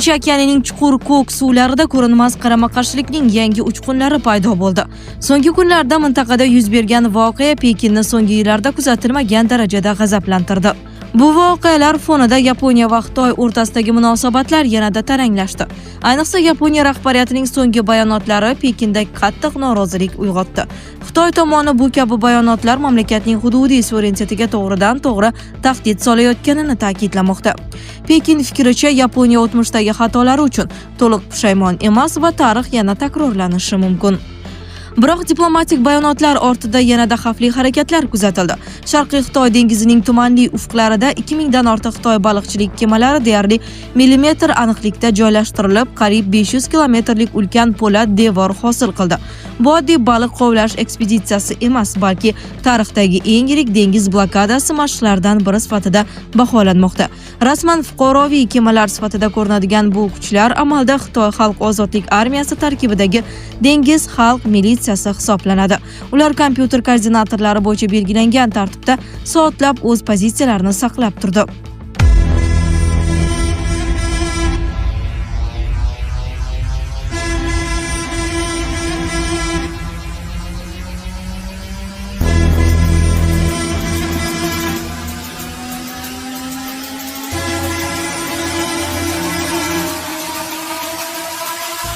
Tinch okeanining chuqur ko'k suvlarida ko'rinmas qarama-qarshilikning yangi uchqunlari paydo bo'ldi. So'nggi kunlarda mintaqada yuz bergan voqea Pekinni so'nggi yillarda kuzatilmagan darajada g'azablantirdi. Bu voqealar fonida Yaponiya va Xitoy o'rtasidagi munosabatlar yanada taranglashdi. Ayniqsa, Yaponiya rahbariyatining so'nggi bayonotlari Pekinda qattiq norozilik uyg'otdi. Xitoy tomoni bu kabi bayonotlar mamlakatning hududiy suverenitetiga to'g'ridan-to'g'ri tahdid solayotganini ta'kidlamoqda. Pekin fikricha, Yaponiya o'tmishdagi xatolari uchun to'liq pushaymon emas va tarix yana takrorlanishi mumkin. Biroq diplomatik bayonotlar ortida yanada xavfli harakatlar kuzatildi. Sharqiy Xitoy dengizining tumanli ufqlarida 2000 dan ortiq Xitoy baliqchilik kemalari deyarli millimetr aniqlikda joylashtirilib, qariyb 500 kilometrlik ulkan po'lat devor hosil qildi. Bu oddiy baliq qovlash ekspeditsiyasi emas, balki tarixdagi eng yirik dengiz blokadasi mashqlaridan biri sifatida baholanmoqda. Rasman fuqaroviy kemalar sifatida ko'rinadigan bu kuchlar amalda Xitoy Xalq ozodlik armiyasi tarkibidagi dengiz xalq militsiyasi hisoblanadi. Ular kompyuter koordinatorlari bo'yicha belgilangan tartibda soatlab o'z pozitsiyalarini saqlab turdi.